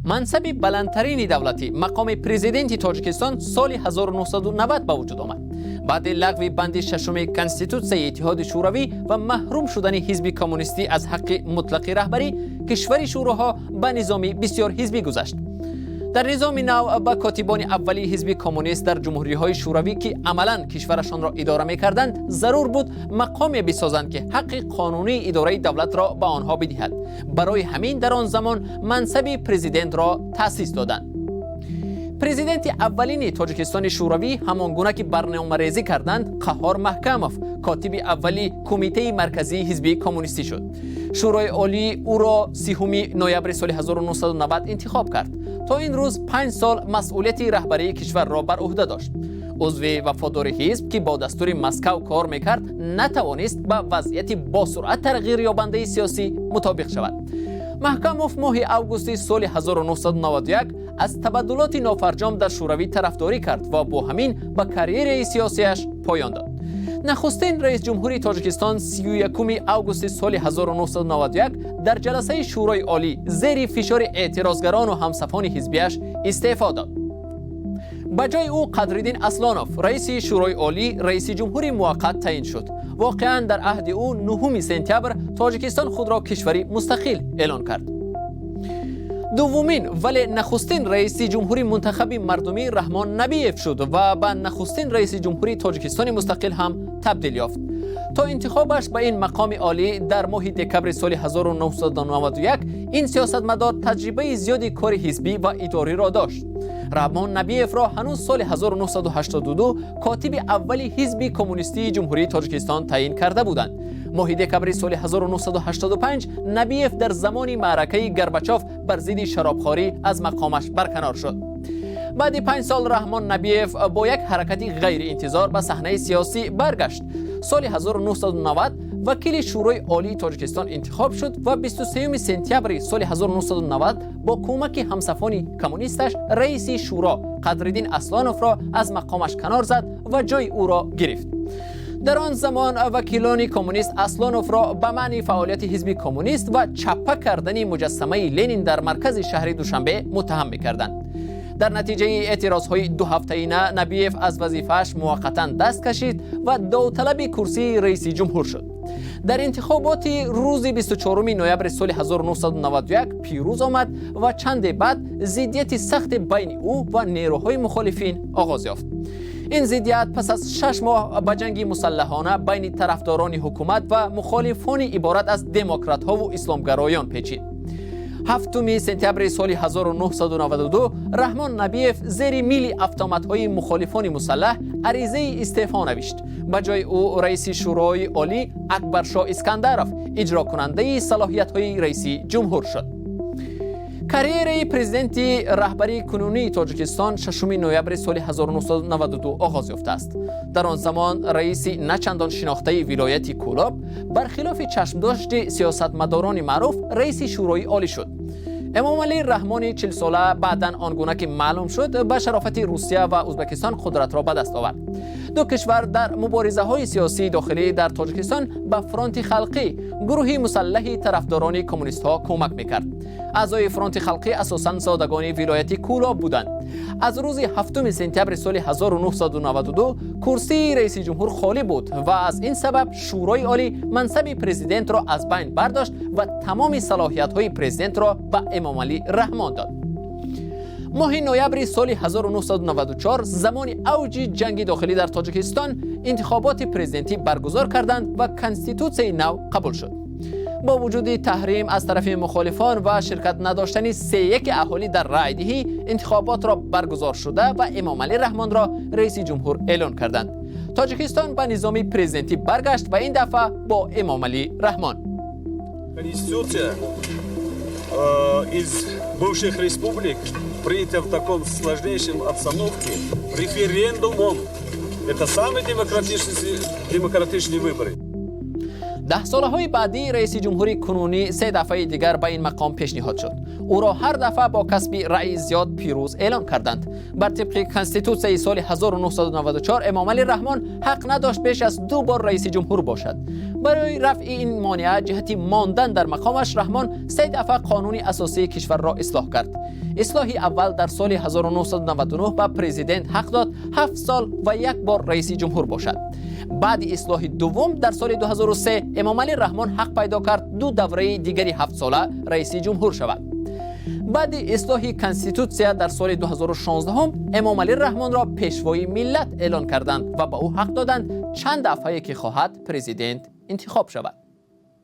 Мансаби баландтарини давлатӣ, мақоми президенти Тоҷикистон, соли 1990 ба вуҷуд омад. Баъди лағви банди шашуми Конститутсияи Иттиҳоди Шӯравӣ ва маҳрум шудани Ҳизби Коммунистӣ аз ҳаққи мутлақи раҳбарӣ, кишвари шӯроҳо ба низоми бисёрҳизбӣ гузашт. Дар низоми нав ба котибони аввали Ҳизби Коммунист дар ҷумҳуриҳои шӯравӣ, ки амалан кишварашонро идора мекарданд, зарур буд мақоме бисозанд, ки ҳаққи қонунии идораи давлатро ба онҳо бидиҳад. Барои ҳамин дар он замон мансаби президентро таъсис доданд. Президенти аввалини Тоҷикистони Шӯравӣ, ҳамон гуна ки барномарезӣ карданд, Қаҳҳор Маҳкамов, котиби аввали Кумитаи Марказии Ҳизби Коммунистӣ шуд. Шӯрои Олӣ ӯро 30 ноябри соли 1990 интихоб кард. То ин рӯз 5 сол масъулияти раҳбарии кишварро бар ӯҳда дошт. Узви вафодори ҳизб, ки бо дастури Москав кор мекард, натавонист ба вазъияти босуръат тағйирёбандаи сиёсӣ мутобиқ шавад. Маҳкамов моҳи августи соли 1991 аз табаддулоти нофарҷом дар Шӯравӣ тарафдорӣ кард ва бо ҳамин ба карьераи сиёсиаш поён дод. Нахустин раисҷумҳури Тоҷикистон 31 августи соли 1991 дар ҷаласаи Шӯрои Олӣ зери фишори эътирозгарону ҳамсафони ҳизбиаш истеъфо дод. Ба ҷои ӯ Қадриддин Аслонов, раиси Шӯрои Олӣ, раиси ҷумҳури муваққат таъин шуд. Воқеан, дар аҳди ӯ 9 сентябр Тоҷикистон худро кишвари мустақил эълон кард. Дуввумин, вале нахустин раиси ҷумҳури мунтахаби мардумӣ Раҳмон Набиев шуд ва ба нахустин раиси ҷумҳури Тоҷикистони мустақил ҳам табдил ёфт. То интихобаш ба ин мақоми олӣ дар моҳи декабри соли 1991 ин сиёсатмадор таҷрибаи зиёди кори ҳизбӣ ва идориро дошт. Раҳмон Набиевро ҳанӯз соли 1982 котиби аввали Ҳизби Коммунистии Ҷумҳурии Тоҷикистон таъин карда буданд. Моҳи декабри соли 1985 Набиев дар замони маъракаи Горбачов бар зидди шаробхорӣ аз мақомаш барканор шуд. Баъди 5 сол Раҳмон Набиев бо як ҳаракати ғайриинтизор ба саҳнаи сиёсӣ баргашт. Соли 1990 вакили Шӯрои Олии Тоҷикистон интихоб шуд ва 23 сентябри соли 1990 бо кӯмаки ҳамсафони коммунисташ раиси шӯро Қадриддин Аслоновро аз мақомаш канор зад ва ҷои ӯро гирифт. Дар он замон вакилони коммунист Аслоновро ба манъи фаъолияти Ҳизби Коммунист ва чаппа кардани муҷассамаи Ленин дар маркази шаҳри Душанбе муттаҳам мекарданд. Дар натиҷаи эътирозҳои дуҳафтаина Набиев аз вазифааш муваққатан даст кашид ва довталаби курсии раиси ҷумҳур шуд. Дар интихоботи рӯзи 24 ноябри соли 1991 пирӯз омад ва чанде баъд зиддияти сахте байни ӯ ва нерӯҳои мухолифин оғоз ёфт. Ин зиддият пас аз 6 моҳ ба ҷанги мусаллаҳона байни тарафдорони ҳукумат ва мухолифони иборат аз демократҳову исломгароён печид. 7 сентябри соли 1992 Раҳмон Набиев зери мили автоматҳои мухолифони мусаллаҳ аризаи истеъфо навишт. Ба ҷои ӯ раиси Шӯрои Олӣ Акбаршоҳ Искандаров иҷрокунандаи салоҳиятҳои раиси ҷумҳур шуд. Карьераи президенти раҳбарии кунунии Тоҷикистон 6 ноябри соли 1992 оғоз ёфтааст. Дар он замон раиси начандон шинохтаи вилояти Кӯлоб бархилофи чашмдошти сиёсатмадорони маъруф раиси Шӯрои Олӣ шуд. Эмомалӣ Раҳмони 40-сола баъдан, он гуна ки маълум шуд, ба шарофати Русия ва Ӯзбекистон қудратро ба даст овард. Ду кишвар дар муборизаҳои сиёсии дохилӣ дар Тоҷикистон ба Фронти Халқӣ, гурӯҳи мусаллаҳи тарафдорони коммунистҳо, кӯмак мекард. Аъзои Фронти Халқӣ асосан зодагони вилояти Кӯлоб буданд. Аз рӯзи 7 сентябри соли 1992 курсии раиси ҷумҳур холӣ буд ва аз ин сабаб Шӯрои Олӣ мансаби президентро аз байн бардошт ва тамоми салоҳиятҳои президентро ба Эмомалӣ Раҳмон дод. Моҳи ноябри соли 1994, замони авҷи ҷанги дохилӣ дар Тоҷикистон, интихоботи президентӣ баргузор карданд ва конститутсияи нав қабул шуд. Бо вуҷуди таҳрим аз тарафи мухолифон ва ширкат надоштани сеяки аҳолӣ дар раъйдиҳӣ, интихоботро баргузор шуда ва Эмомалӣ Раҳмонро раиси ҷумҳур эълон карданд. Тоҷикистон ба низоми президентӣ баргашт ва ин дафъа бо Эмомалӣ Раҳмон. Конституция из бывших республик принята в таком сложнейшем обстановке референдумом. Это самые демократичные выборы. Даҳсолаҳои баъдӣ раиси ҷумҳури кунунӣ се дафъаи дигар ба ин мақом пешниҳод шуд. Ӯро ҳар дафъа бо касби раъи зиёд пирӯз эълон карданд. Бар тибқи Конститутсияи соли 1994, Эмомалӣ Раҳмон ҳақ надошт беш аз ду бор раиси ҷумҳур бошад. Барои рафъи ин монеа ҷиҳати мондан дар мақомаш, Раҳмон се дафъа қонуни асосии кишварро ислоҳ кард. Ислоҳи аввал дар соли 1999 ба президент ҳақ дод 7 сол ва як бор раиси ҷумҳур бошад. Баъди ислоҳи дуввум дар соли 2003, Эмомалӣ Раҳмон ҳақ пайдо кард ду давраи дигари ҳафтсола раиси ҷумҳур шавад. Баъди ислоҳи Конститутсия дар соли 2016, Эмомалӣ Раҳмонро пешвои миллат эълон карданд ва ба ӯ ҳақ доданд, чанд дафъае ки хоҳад, президент интихоб шавад.